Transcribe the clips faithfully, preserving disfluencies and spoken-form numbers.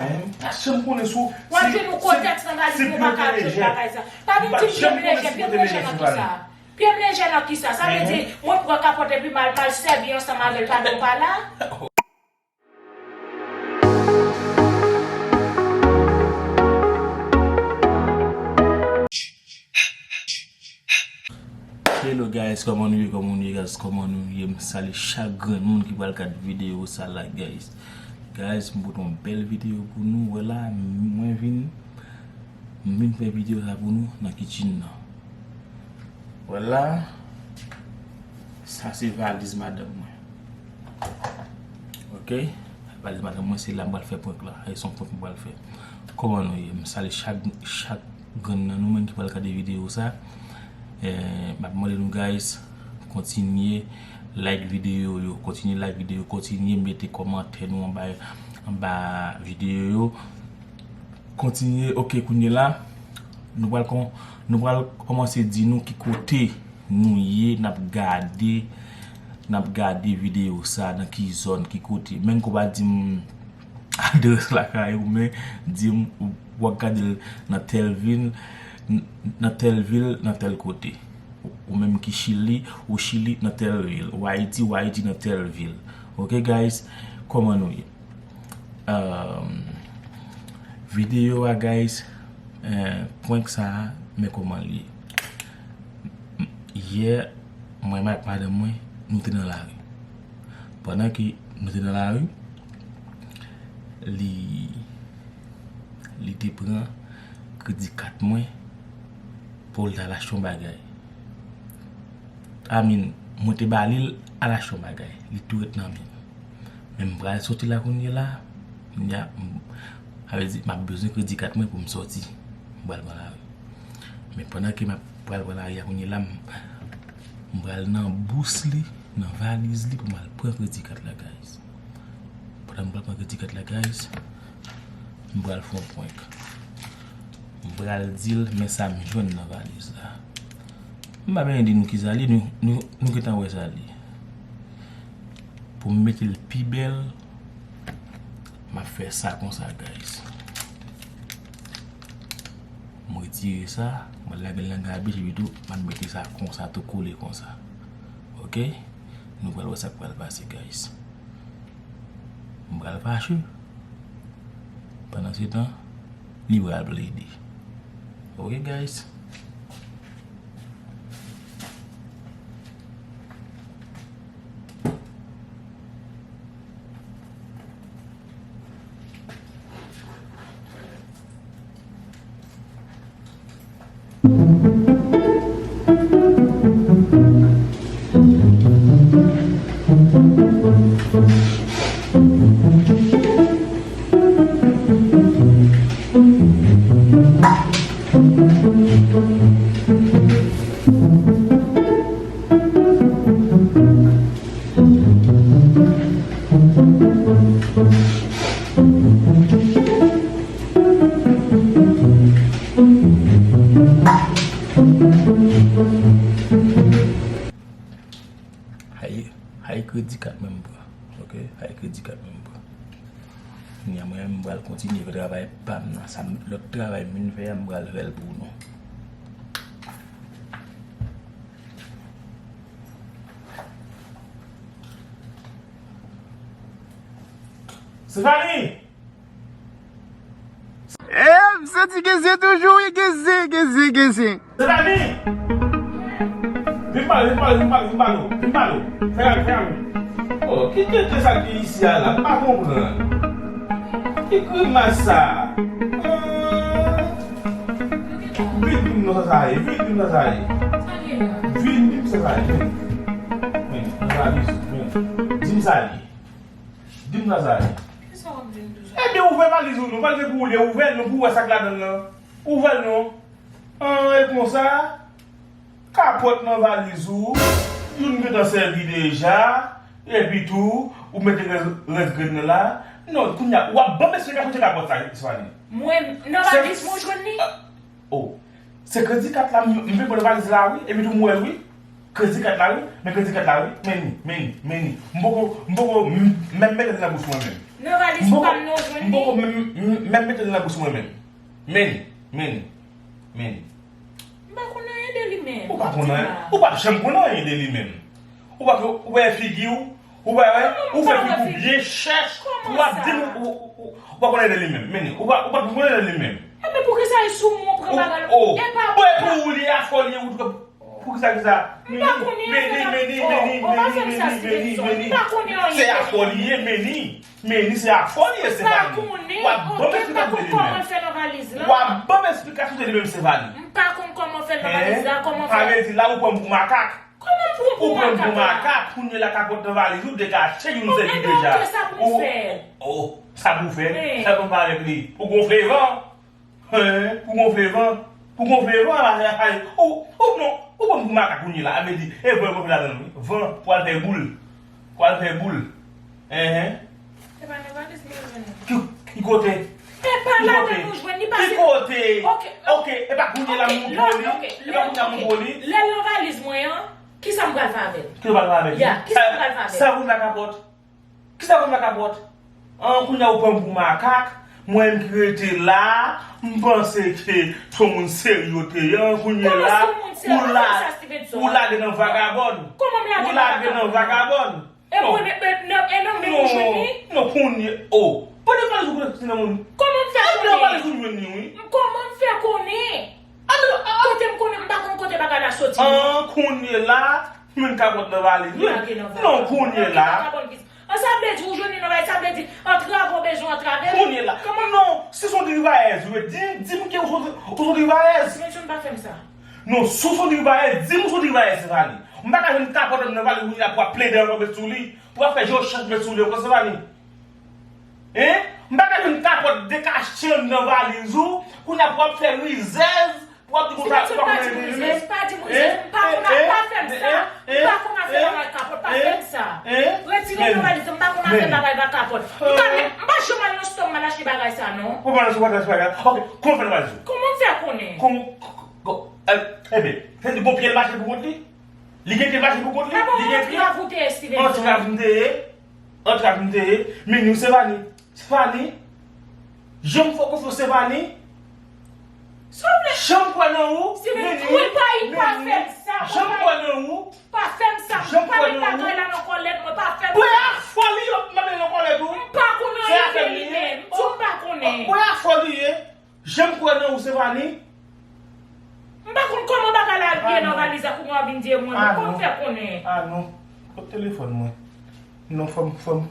M pa janm konnen sou. W ap jwenn yon kontèks nan valiz mwen pa ka jwenn bagay sa. Pa vin di m pye m lejè, pye m lejè nan kisa? Pye m lejè nan kisa? Sa vle di, mwen pran kapòt epi m al, m al sèvi ansanm avè l pandan w pa la? Hello guys, kòman nou ye, kòman nou ye guys, kòman nou ye? M salye chak grenn moun ki pral gad videyo sa la guys. Guys, m pote yon bèl videyo pou nou. Wè la, mwen vin, m vin fè videyo sa pou nou nan kitchen nan. Wè la, sa se valiz madanm mwen. Ok? Valiz madanm mwen, se la m pral fè prank la. E se yon prank m pral fè. Kòman nou ye? M salye chak, chak grenn nan nou menm ki pral gade videyo sa. Eh, m ap mande nou guys, kontinye like videyo yo, kontinye like videyo, kontinye mete kòmantè nou anba, anba videyo yo. Kontinye, ok, kounye la, nou pral kon-, nou pral kòmanse di nou ki kote nou ye, n ap gade, n ap gade videyo sa, nan ki zòn, ki kote. Menm ke w pa di m adrès lakay ou, men di m w ap gade l nan tèl vil, n-, nan tèl vil, nan tèl kote. Ou menm ki Chili, ou Chili nan tèl vil. Ou Ayiti, ou Ayiti nan tèl vil. Ok, guys? Kòman nou ye? Ehm, videyo a, guys, eh, prank sa a, men kòman l ye. Yè, mwen ak madanm mwen, nou te nan lari. Pandan ke nou te nan lari, li, li te pran kredi kat mwen pou l t al achte yon bagay. I mean, mwen te ba li l al achte yon bagay. Li tou ret nan men l. Men m pral soti la kounye la. Kounye a, m, sa vle di, m ap bezwen kredi kat mwen pou m soti. M pral pran lari. Men pandan ke m ap pral pran lari a kounye la, m, m pral nan bous li, nan valiz li pou m al pran kredi kat la, guys. Pandan m pral pran kredi kat la, guys, m pral fè yon prank. M pral di l, men sa m jwenn nan valiz la. M pa bezwen di nou kisa l ye, nou, nou, nou gentan wè sa l ye. Pou m mete l pi bèl, m ap fè sa konsa, guys. M retire sa, m al lage l nan gabich, epi tou, m al mete sa konsa, tou kole konsa. Ok? Nou pral wè sa k pral pase, guys. M pral fache. Pandan se tan, li pral plede. Ok, guys? Ay, ay kredi kat mwen m pran. Ok, ay kredi kat mwen m pran. Kounye a mwen menm m pral kontinye fè travay pa m nan. Sa m, lòt travay m vin fè a, m pral fè l pou nou. Stéphanie! Eh, m santi gen zen toujou, wi, gen zen, gen zen, gen zen. Stéphanie! Vin pale, vin pale, vin pale, vin pale, vin pale. Fè gade, fè gade. Oh, ki tenten sa ki isi a la, m pa konprann. Ki grimas sa? Hmm. Vin di m non sa sa ye, vin di m sa sa ye. Vin di m sa sa ye, vin. Vin, nan valiz ou, vin. Di m sa li ye. Di m sa sa ye. Kisa w ap di m toujou? Ebyen, ouvè valiz ou non, valiz se pou ou li ye, ouvè l non, pou w wè sa k ladan l lan. Ouvè l non. An, e konsa, kapòt nan valiz ou, youn gentan sèvi deja, epi tou, ou mete rès, rès grenn nan la. Non, kounye a, w ap ban m esplike kote kapòt sa, Stéphanie. Mwen, nan valiz mwen jwenn li. Oh, se kredi kat la, m, m vin pran valiz la, wi, epi tou m wè l, wi. Kredi kat la, wi, men kredi kat la, wi, men ni, men ni, men ni. M poko, m poko, m, menm mete l nan bouch mwen menm. Nan valiz pa m nan w jwenn li? M poko menm, menm mete l nan bous mwen menm. Men, men, men. M pa konn anyen de li menm. Ou pa konn anyen? Ou p ap janm konn anyen de li menm. Ou pa, ou wè figi w, ou pa wè, ou fè figi w byen chèch, ou ap di m ou, ou, ou, ou pa konn anyen de li menm. Men, ou pa, ou pa konn anyen de li menm. Enben poukisa e sou mwen w pran bagay la? E pa mwen. Bon, e pou ou li afòl ye, ou Poukisa, kisa? M pa konnen anyen. Meni, meni, meni, meni, meni, meni. Se afòl li ye, meni. Meni, se afòl li ye, Stefani. W ap ban m esplikasyon de li menm. W ap ban m esplikasyon de li menm, Stefani. M pa konn kòman fè nan valiz la, kòman fè. Sa vle di la ou pran m pou makak. Kòman m pran w pou makak? Ou pran m pou makak, kounye la kapòt nan valiz ou degaje youn sèvi deja. Bon, enben ok, sa pou m fè. Oh, sa pou w fè? Sa pou m fè avèk li? Ou gonfle van? Hein, pou gonfle van, pou gonfle van, la, la, la, ou, ou non, ou pran m pou makak kounye la, a vle di, e van yo gonfle ladan l, wi. Van, pou al fè boul, pou al fè boul. Hein, hein. E pa nan valiz mwen jwenn li. Ki, ki kote? E pa ladan nou jwenn li, paske. Ki kote? Ok, ok, e pa kounye la m montre w li, e pa kounye la m montre w li. Lè l nan valiz mwen an, kisa m pral fè avè l? Kisa m pral fè avè l? Ya, kisa m pral fè avè l? Sa pou m la kapòt. Kisa pou m la kapòt? An, kounye a ou pran m pou makak, mwen menm ki rete la, m panse ke se yon moun serye w te ye, an, kounye la, ou la, ou lage nan vagabòn. Ou lage nan vagabòn. E mwen menm, e non, e non, men ou jwenn li? Non, kounye, oh. Pote valiz ou konnen si nan moun. Kòman m fè konnen? Valiz ou jwenn li, wi. Kòman m fè konnen? Kote m konnen, m pa konn kote bagay la soti. An, kounye la, mwen kapòt nan valiz, wi. Non, kounye la. An, sa vle di ou jwenn li nan valiz, sa vle di antrave w bezwen antrave l. Kounye la. Non, si se yon drivayèz, wi, di, di m ke ou se yon, ou se yon drivayèz. Mesye, m pa fè m sa. Non, si w se yon drivayèz, di m ou se yon drivayèz, Stefani. M pa ka jwenn kapòt nan valiz, kounye la pou w ap plede ankò met sou li, pou w ap fè je w chèch met sou li ankò, Stefani. Hein? M pa ka jwenn kapòt dekache nan valiz ou, kounye a pou w ap fè rizèz, pou w ap di konsa, ou pa konn anyen de li menm. Pa di m rizèz, m pa konn, pa fè m sa. M pa konn afè bagay kapòt, pa fè m sa. Retire nan valiz, m pa konn afè bagay pa kapòt. M pa, m pa janm al nan sitò m al achte bagay sa, non. Ou pa nan sitò, pa achte bagay. Ok, kòman fè nan valiz ou? Kòman m fè konnen? Kòman, bon, eh, eh ben, se di bon pye l mache pou kont li? Li gen pye l mache pou kont li? Li gen pye? Antrav ou te ye, Stevenson. Antrav m te ye. Antrav m te ye, men nou Stefani. Stefani. Jan m fè w konfyans Stefani. Souple. Jan m kwè nan ou, men nou. Wi, pa, pa fè m sa. Jan m kwè nan ou. Pa fè m sa. M pa met bagay la nan kòlèt mwen, pa fè m sa. Bwè afòl li yo mande nan kòlèt ou. M pa konn anyen de li menm. M di w m pa konnen. Bwè afòl li ye. Jan m kwè nan ou, Stefani. M pa konn kòman bagay la al ye nan valiz la, kounye a w vin di e mwen menm. Kòman m fè konnen? Ah non. Kot telefòn mwen? Non, fò m, fò m,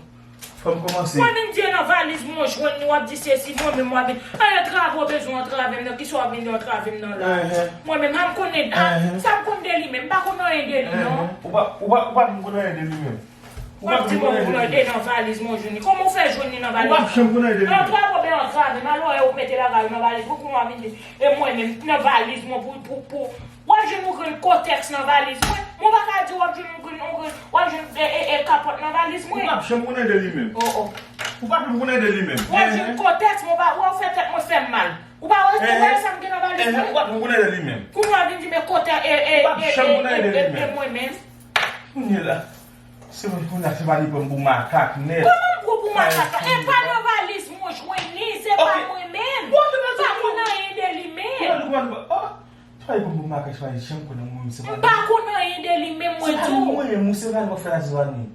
fò m kòmanse. Mwen vin di e nan valiz mwen w jwenn li, w ap di sesi, mwen menm w ap vin. Ay, antrave w bezwen antrave m nan, kisa w ap vin di antrave m nan la? Mwen menm, a m konnen, a, sa m konn de li menm, m pa konn anyen de li non. Ou pa, ou pa, ou pa konn anyen de li menm. W ap di bon pou mwen de nan valiz mwen jwenn li. Kòman w fè jwenn li nan valiz mwen? Antrave oubyen antrave, malorè ou mete bagay ou nan valiz mwen, kounye a w ap vin di e mwen menm nan valiz mwen pou, pou, pou. W ap jwenn yon grenn kotèks nan valiz mwen. Mwen pa ka di w ap jwenn yon grenn, yon grenn, w ap jwenn e, e, e kapòt nan valiz mwen. Ou p ap janm konnen de li menm. Oh, oh. Ou p ap janm konnen de li menm. W ap jwenn kotèks, mwen pa, w ap fè tèt mwen fè m mal. Ou pa wè, ou pa wè sa m gen nan valiz mwen? Ou p ap janm konnen de li menm. Kounye a w ap vin di men kotèks e, e, e, e, e, e mwen menm. Kounye la. Se vre, kounye a se pa li pran m pou makak nèt. Kòman m pran w pou makak la? E pa nan valiz mwen jwenn li, se pa mwen menm. M pa konn anyen de li menm. Se pa li pran m pou makak, se pa li janm konnen mwen menm, se pa li. M pa konn anyen de li menm, mwen di w. Se pa li mwen menm, se pa li w ap fè la, se pa li.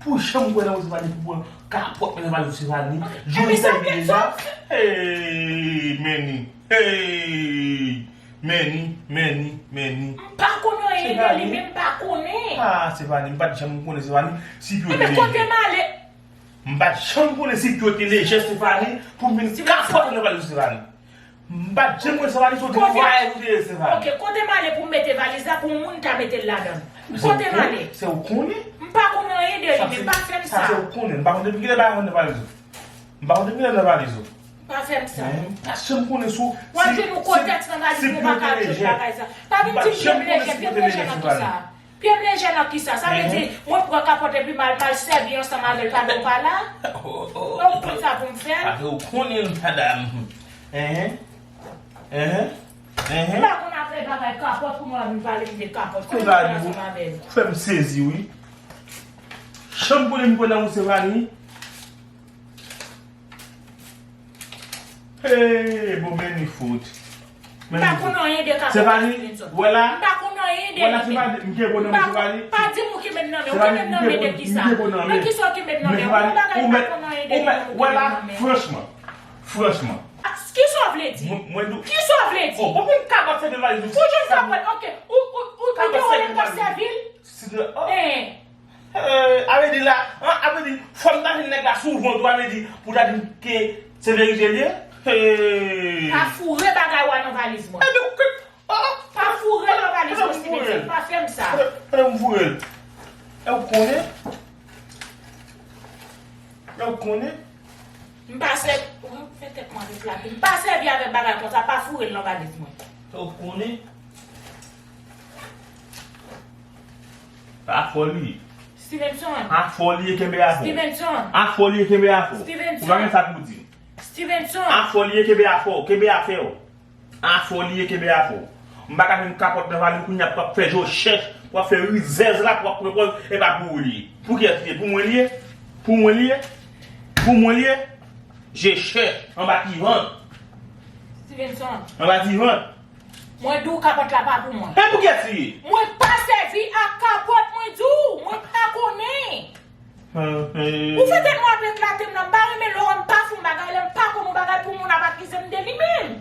Pou janm kwè nan ou, se pa li pou pran kapòt mete nan valiz ou, se pa li. Jodi sa deja. Hey, Meni. Hey. Meni, Meni, Meni. M pa konn anyen de li, men m pa konnen. Ah, Stefani, m pa t janm konnen, Stefani, si pye w te lejè. Enben, kote m ale? M pa t janm konnen si pye w te lejè, Stefani, pou m vin kapòt nan valiz ou, Stefani. M pa t janm konnen, Stefani, se yon ti vwayè ou te ye, Stefani. Ok, kote m ale pou m mete valiz la, pou moun ta mete l ladan l? Kote m ale? Se ou konnen. M pa konn anyen de li, men pa fè m sa. Sa se ou konnen. M pa konn depi kilè bagay nan valiz ou. M pa konn depi kilè nan valiz ou. Pa fè m sa. Pa janm konnen sou. W ap jwenn yon kotèks nan valiz mwen, ou pa ka jwenn bagay sa. Pa vin di m pye m lejè, pye m lejè nan kisa? Pye m lejè nan kisa? Sa vle di, mwen pran kapòt epi m al, m al sèvi ansanm avè l pandan w pa la? Donk, konn sa pou m fè l? Paske ou konnen l, madanm. Enhen. Enhen. Enhen. M pa konn afè bagay kapòt, kounye w ap vin pale m de kapòt. Kote m al ansanm avè l? Ou fè m sezi, wi. Jan m konnen m kwè nan ou, Stefani. Hey, bon, men ni fout. M pa konn anyen de kapòt Stevenson. Wè la? M pa konn anyen de li menm. M pa, pa di m ou kenbe m nan men. Ou kenbe m nan men de kisa? Men kisa ou kenbe m nan men? Ou bagay m pa konn anyen de li menm, ou kenbe m nan men. Wè la? Franchman. Franchman. Kisa w vle di? Mwen, mwen dou. Kisa w vle di? Oh, bon, men kapòt se de valiz ou. Ou jwenn kapòt, ok. Ou, ou, ou, ou te wè lè m t ap sèvi l? Si de, oh. Eh. Eh, a vle di la, an, a vle di, fò m ta jwenn nèg la souvan tou, a vle di, pou ta di m ke se verite l ye. Eh. Pa foure bagay ou a nan valiz mwen. Epi, oh. Pa foure l nan valiz mwen, Stevenson, pa fè m sa. Kote m foure l? E ou konnen? E ou konnen? M pa sè, ou fè tèt mwen replate. M pa sèvi avèk bagay konsa, pa foure l nan valiz mwen. E ou konnen? Afò li ye. Stevenson. Afò li ye, kenbe afò. Stevenson. Afò li ye, kenbe afò. Stevenson. Ou pa gen sa pou di. Stevenson. Afò li ye, kenbe afò, kenbe afè w. Afò li ye, kenbe afò. M pa ka jwenn kapòt nan valiz kounye a pou ap fè je chèch, pou ap fè rizèz la, pou ap pran pòz, e pa pou ou li ye. Pou kiyès li ye? Pou mwen li ye? Pou mwen li ye? Pou mwen li ye? Je chèch, anba ti vant. Stevenson. Anba ti vant. Mwen di w kapòt la pa pou mwen. E pou kiyès li ye? Mwen pa sèvi ak kapòt, mwen di w. Mwen pa konnen. Ou fè tèt mwen ap eklate m nan, m pa renmen lè w wè m pa fè yon bagay, lè m pa konn yon bagay pou moun ap akize m de li menm.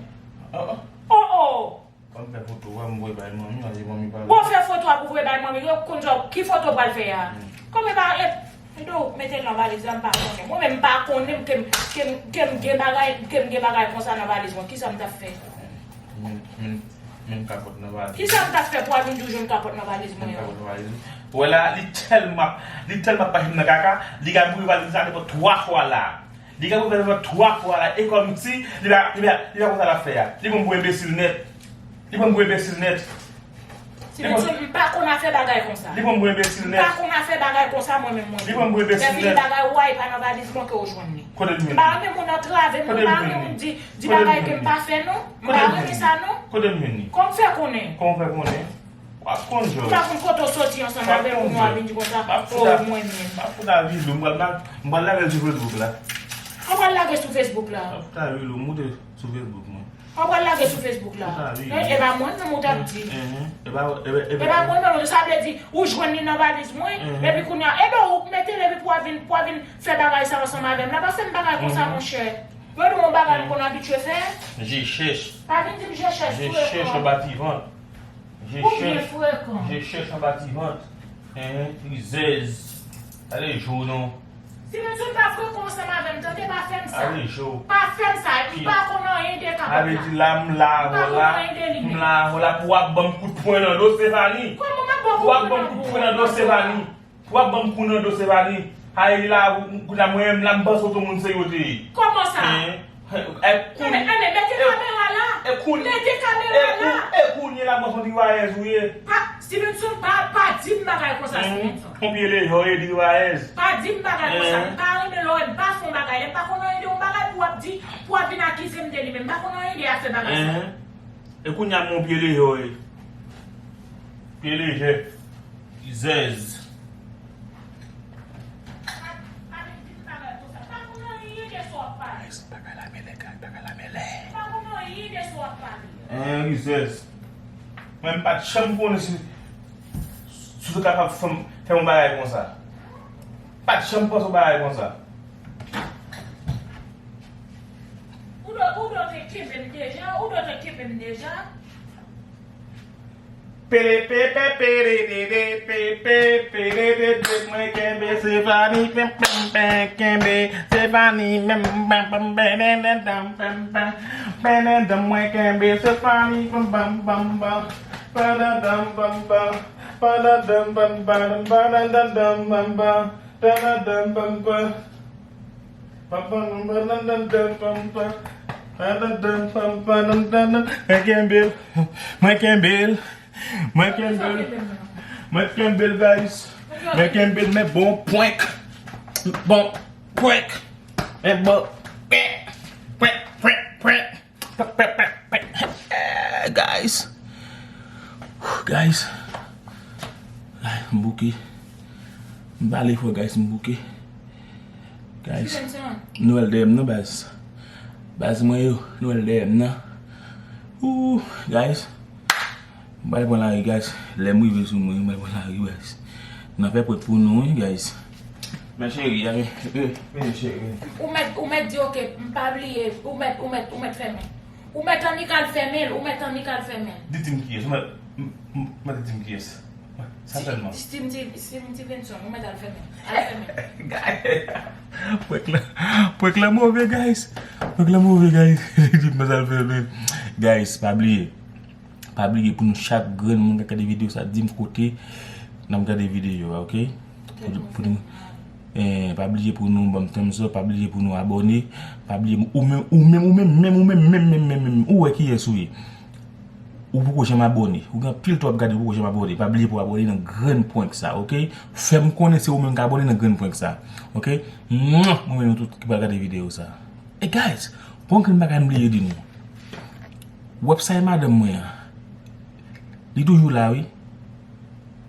Oh, oh. Ban m fè foto a, m voye bay manmi, ale manmi pa. Bon, fè foto a pou voye bay manmi, yo konn jan ki foto w pral fè a. Kòm e pa, e, e do, mete l nan valiz la, m pa konnen. Mwen menm, m pa konnen ke m, ke m, ke m gen bagay, ke m gen bagay konsa nan valiz mwen. Kisa m t ap fè? Men, men, men kapòt nan valiz. Kisa m t ap fè pou al vin di w jwenn kapòt nan valiz mwen an? Men kapòt nan valiz. Wè la, li tèlman, li tèlman ap mache nan kaka, li ka boure valiz la nenpòt twa fwa la. Li ka boure valiz la twa fwa la, e kòmsi, li pa, li pa, li pa konn sa l ap fè a. Li pran m pou enbesil nèt. Li pran m pou enbesil nèt. Stevenson, m pa konn afè bagay konsa. Li pran m pou enbesil nèt. M pa konn afè bagay konsa, mwen menm, mwen. Li pran m pou enbesil nèt. Lè vini bagay ou a, e pa nan valiz mwen ke w jwenn li. Kote m jwenn li? M pa renmen moun antrave m, m pa renmen moun di, di bagay ke m pa fè, non. M pa renmen sa, non. Kote m jwenn li? Kòm fè konnen? Kòm fè konnen? W ap konn, Jòj. M pa konn kote w soti ansanm avè l pou nou ap vin di konsa, oh, mwen menm. M ap fout avili w, m pral, m pral lage l sou Facebook la. Ou pral lage sou Facebook la? M ap fout avili w, moute sou Facebook mwen. Ou pral lage sou Facebook la? Fout avili w. E, e pa mwen menm ou t ap di. E pa, e pa, e pa. E pa mwen menm, sa vle di, ou jwenn li nan valiz mwen, epi kounye a, e ben ou mete l epi pou w ap vin, pou w ap vin fè bagay sa ansanm avè m la, paske m bagay konsa, monchè. Yo di w yon bagay m konn abitye fè. Je chèch. Pa vin di m je chèch. Je chèch anba ti vant. Ou byen frekan. Je chèch anba ti vant. Hein, rizèz. Ale jo non. Stevenson, pa frekan ansanm avè m, tande, pa fè m sa. Ale jo. Pa fè m sa, m pa konn anyen de kapòt la. Ale di la, m la avè w la. M pa konn anyen de li menm. M la avè w la pou w ap ban m kout pwen nan do, Stefani. Kòman m ap ba w kout pwen nan do? Pou w ap ban m kout pwen nan do, Stefani. Pou w ap ban m kou nan do, Stefani. Haye li la, kounye a mwen menm la, m panse w t on moun serye w te ye. Kòman sa? Hein? E kounye, anben, anben, mete kamera la. E kounye, mete kamera la. E kounye la, m panse w drivayèz ou ye. Pa, Stevenson, pa, pa di m bagay konsa, Stevenson. On pye lejè w ye, drivayèz. Pa di m bagay konsa. M pa renmen lè w wè m pa fè yon bagay. Lè m pa konn anyen de yon bagay pou w ap di, pou w ap vin akize m de li menm. M pa konn anyen de afè bagay sa. E kounye a, m on pye lejè w ye. Pye lejè. Rizèz. Guys, bagay la mele, guys, bagay la mele. Hein, rizèz. Mwen, m pa t janm konnen si, si w te kapab fè m, fè m yon bagay konsa. Pa t janm panse yon bagay konsa. Ou do, ou do te kenbe m deja, ou do te kenbe m deja. Pere, pe, pe, pere, de, de, pe, pe, pere, de, de, mwen kenbe Stefani, pem, pem, pem, kenbe Stefani, pem, pem, pem, pem, pem, pem, pem, pem, pem, pem, mwen kenbe Stefani, pam, pam, pam, pam, padadam, pam, pam, padadam, pam, pam, padadam, pam, pam, padadam, pam, pam. Mwen kenbe l. Mwen kenbe l. Mwen kenbe l. Mwen kenbe l, guys. Mwen kenbe l, men bon prank. Bon prank. Men bon prank, prank, prank, prank. Guys. Guys. Ay, m bouke. M pale fò, guys, m bouke. Guys. Nou wè l dèyè m nan, baz. Baz mwen yo, nou wè l dèyè m nan. Ooh, guys. M pral pran lari, guys. Lè m rive sou mwen, m pral pran lari, guys. N ap fè prank pou nou, wi, guys. Men cheri, a, men, men cheri. Ou mèt, ou mèt di, "Ok, m pa bliye." Ou mèt, ou mèt, ou mèt fèmen. Ou mèt annik al fèmen l, ou mèt annik al fèmen l. Di, di m kiyès, ou mèt, m, m, mèt di m kiyès. Sa sèlman. Steven, Steven, Stevenson, ou mèt al fèmen. Al fèmen. Prank la, prank la move, guys. Prank la move, guys. Li di m mèt al fèmen. Guys, pa bliye. Pa bliye pou nou chak grenn moun k ap gade videyo sa, di m kote n ap gade videyo a, ok? Pou, pou nou, eh, pa bliye pou nou ban m thumbs up, pa bliye pou nou abòne, pa bliye ou menm, ou menm, ou menm, menm, ou menm, menm, menm, menm, menm, ou wè kiyès ou ye. Ou poko janm abòne. Ou gen anpil tan w ap gade, ou poko janm abòne. Pa bliye pou w abòne nan grenn prank sa, ok? Fè m konnen se ou menm k abòne nan grenn prank sa, ok? Mwen, mwen menm nou tout ki pral gade videyo sa. E guys, bon grenn bagay m bliye di nou. Website madanm mwen an, li toujou la, wi.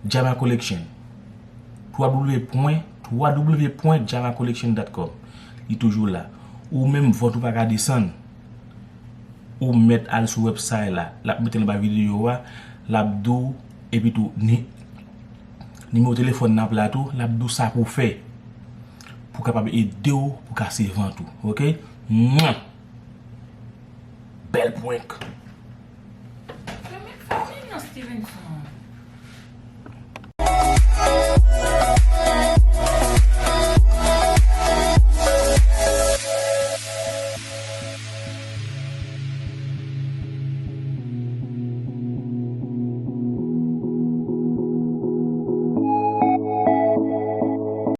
Jama Collection. W W W pwen, w W W pwen jama collection dot com. Li toujou la. Ou menm vant ou pa ka desann. Ou mèt al sou website la. L ap mete l anba videyo a. L ap di w, epi tou, ni, nimewo telefòn nan ap la tou. L ap di w sa pou w fè. Pou kapab ede w, pou kase vant ou. Ok? Mwa! Bèl prank. Fèmen, fèmen non, Stevenson.